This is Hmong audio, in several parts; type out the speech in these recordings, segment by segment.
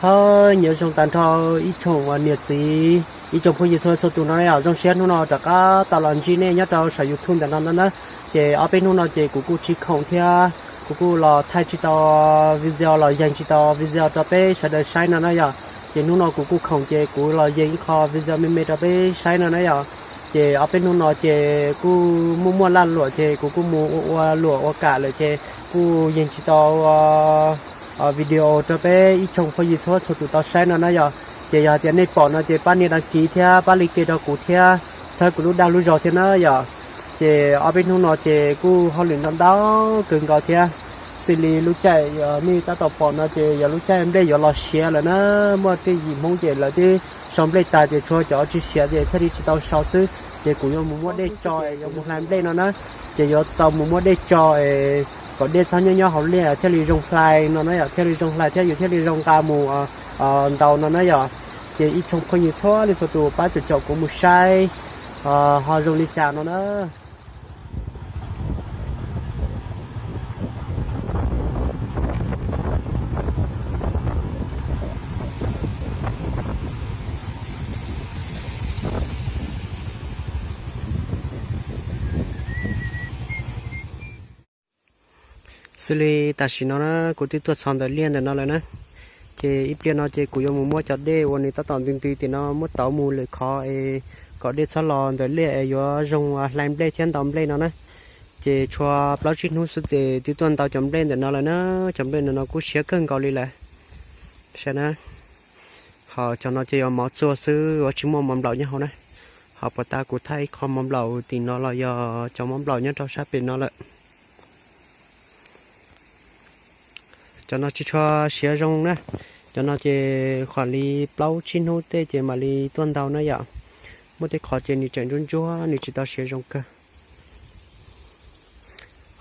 Hab, nyob zoo tag nrho ib tsoom niam txiv, ib tsoom phooj ywg txhua txhua tus no yom. Zoo siab hnub no rov qab tau los ntsib nej nyob rau saum YouTube ntawm no no na. Ces ob peb hnub no ces kuv kuj tsis khoom thiab kuv kuj los thaij tsis tau video, los yees tsis tau video rau peb sawv daws saib no na yom. Ces hnub no kuv kuj khoom ces kuv los yees ib qho video me me rau peb saib no na yom. Ces ob peb hnub no ces kuj muaj muaj laj luam ces kuv kuj mus ua ua luam ua kam lawm ces kuj yees tsis tau video rau peb ib tsoom phooj ywg txhua txhua tus tau saib no na yom. Ces yog hais tias nej pom no ces pab nias đăng ký thiab pab like rau kuv thiab, txhawb kuv lub dag lub zog thiab na yom. Ces ob peb hnub no ces kuj hauj lwm ntau ntau kawg nkaus thiab. Xws li lub caij nej tab tom pom no ces yog lub caij nplej yuav los siav lawm na. Muaj tej yim Hmoob ces lawv twb sau nplej tas ces tshuav cov tsis siav ces thiaj li tsis tau sau xwb. Ces kuv yuav mus muab dej tso es yuav mus hlais nplej no na. Ces yuav tau mus muab dej tso es kom dej txhob nyob nyob hauv liaj thiaj li zoo hlais no na yom, thiaj li zoo hlais thiab yus thiaj li zoo nqa mus ntaus no na yom. Ces ib tsoom phooj ywg txhua leej txhua tus pab caum caum kuv mus saib ho zoo li cas no na. Xws li tam sim no na, kuv twb tuaj txog ntawm liaj ntawm no lawm na. Ces ib pliag no ces kuv yuav mus muab cov dej uas nws tab tom ntws ntws tim no muab tauv mus lwm qhov es kom dej txhob los ntawm liaj es yuav zoo hlais nplej thiab ntaus nplej no na. Ces tshuav plaub tsib hnub xwb ces twb tuaj ntaus cov nplej ntawm no lawm na. Cov nplej ntawm no kuj siav kawg nkaus li lawm. Saib na, ho cov no ces yog mov txua xwb, yuav tsis muaj mov nplaum nyob hauv na. Ho puas tas kuv thaij ib qho mov nplaum tim no los yog cov mov nplaum nyob rau sab pem no lawm. Cov no tsis tshua siav zoo na. Cov no ces khuam li plaub tsib hnub tej ces mam li tuaj ntaus na yom. Muaj tej qhov ces nws tseem ntsuab ntsuab, nws tsis tau siav zoo kawg.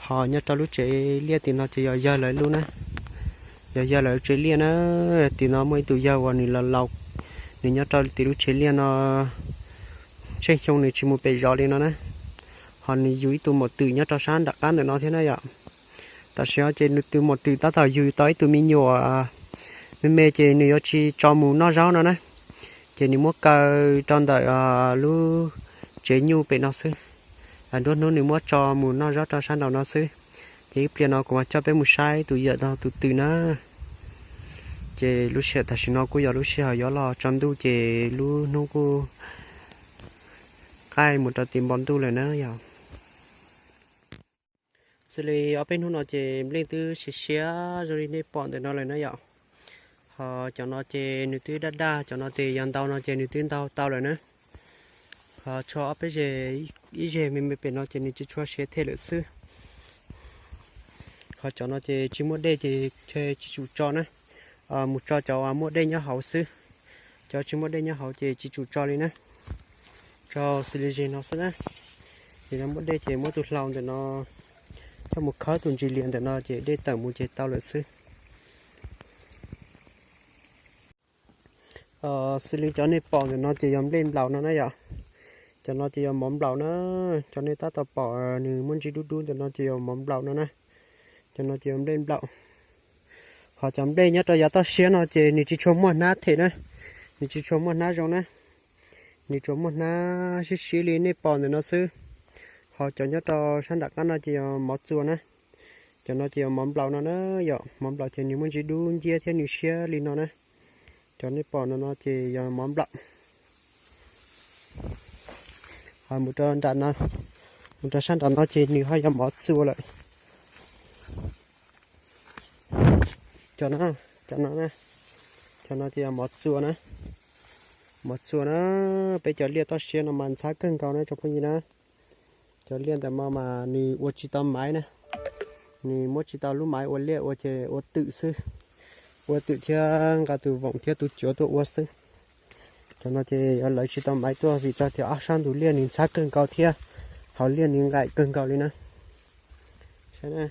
Ho nyob rau lub tsev liaj tim no ces yog yawg lawv lub na, yog yawg lawv lub tsev liaj na. Tim no muaj ib tug yawg uas nws laus laus, nws nyob rau tim lub tsev liaj no tsheej xyoo nws tsis mus pem zos li no na. Ho nws yug ib tug mos twm nyob rau sab nram qab ntawm no thiab na yom. Tam sim no ces nws tus mos twm tab tom yug tau ib tug me nyuam me me ces nws yuav tsis tso mus noj zaub no na. Ces nws muab kaw rau ntawm lub tsev nyuj pem no xwb. Nruab hnub nws muab tso mus noj zaub rau sab nraum no xwb. Ces ib pliag no kuv mam coj peb mus saib tus yawm no tus twm na. Ces lub sij hawm tam sim no kuj yog lub sij hawm yuav los tsaus ntuj ces lub hnub kuj qaij mus rau tim npoo ntuj lawm na yom. Xws li ob peb hnub no ces nplej twb siav siav zoo li nej pom ntawm no lawm na yom. Ho cov no ces nws twb daj daj, cov no ces yog ntau no ces nws twb ntau tau lawm na. Ho tshuav ob peb zeg, ib zeg me me pem no ces nws tsis tshua siav thiab lawm xwb. Ho cov no ces tsis muaj dej ces tsis tsum tso na. Mus tso cov muaj dej nyob hauv xwb. Cov tsis muaj dej nyob hauv ces tsis tsum tso li na. Tso xws li zeg no xwb na. Ces yog muaj dej ces muab tus hlau ntawm no coj mus khawb tus ntsis lias ntawm no ces dej tawm mus ces tau lawm xwb. Xws li cov nej pom ntawm no ces yog nplej nplaum no na yom. Cov no ces yog mov nplaum na. Cov nej tab tom pom nws muaj ntsis dub dub ntawm no ces yog mov nplaum no na. Cov no ces yog nplej nplaum. Ho cov nplej nyob rau yav toj siab no ces nws tsis tshua muaj hnab them na. Nws tsis tshua muaj hnab zoo na. Nws tsuas muaj hnab siab siab li nej pom ntawm no xwb. Ho cov nyob rau sab nram qab no ces yog mov txua na. Cov no ces yog mov nplaum no na. Yog mov nplaum ces nws muaj ntsis dub nciab thiab nws siab li no na. Cov nej pom no no ces yog mov nplaum. Ho mus rau nram no, mus rau sab nram no ces nws ho yog mov txua lawm. Cov no, cov no na, cov no ces yog mov txua na. Mov txua na, peb cov liaj toj siab no mas ntxhab kawg nkaus na tsoom phooj ywg na. Cov liaj ntawm no mas nws ua tsis tau maiv na, nws muab tsis tau lub maiv ua liaj ua ces ua twm xwb. Ua twm thiab nqa tus voom thiab tus cuav tuaj ua xwb. Cov no ces yuav lawv tsis tau maiv tuaj vim rau tias ob sab ntug liaj nws ntxhab kawg nkaus thiab hauv liaj nws nqaim kawg nkaus li na. Saib na,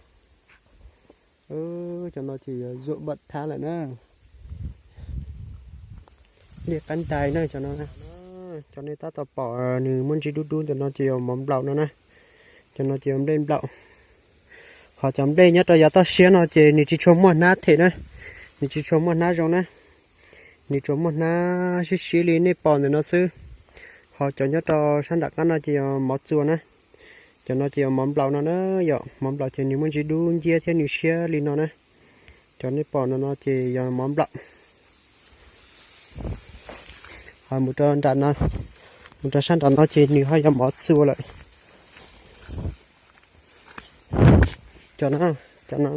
cov no ces yuav zuam npam thab lawm na. Liaj qab ntais na cov no. Cov nej tab tom pom nws muaj ntsis dub dub ntawm no ces yog mov nplaum no na. Cov no ces yog nplej nplaum. Ho cov nplej nyob rau yav toj siab no ces nws tsis tshua muaj hnab them na, nws tsis tshua muaj hnab zoo na. Nws tsuas muaj hnab siab siab li nej pom ntawm no xwb. Ho cov nyob rau sab nram qab no ces yog mov txua na. Cov no ces yog mov nplaum no na. Yog mov nplaum ces nws muaj ntsis dub nciab thiab nws siab li no na. Cov nej pom no no ces yog mov nplaum. Ho mus rau nram no, mus rau sab nram no ces nws ho yog mov txua lawm. Cov no, cov no,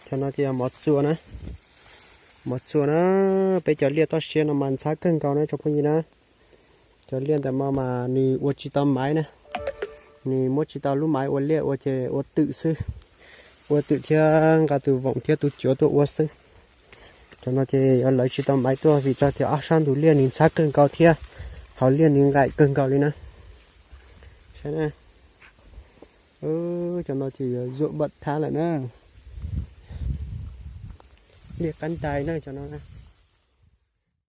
cov no ces yog mov txua na. Mov txua na, peb cov liaj toj siab no mas ntxhab kawg nkaus na tsoom phooj ywg na. Cov liaj ntawm no mas nws ua tsis tau maiv na. Nws muab tsis tau lub maiv ua liaj ua ces ua twm xwb. Ua twm thiab nqa tus voom thiab tus cuav tuaj ua xwb. Cov no ces yog lawv tsis tau maiv tuaj vim rau tias ob sab ntug liaj nws ntxhab kawg nkaus thiab hauv liaj nws nqaim kawg nkaus li na. Saib na, cov no ces yuav zuaj npam thab lawm na. Liaj qab ntais na cov no.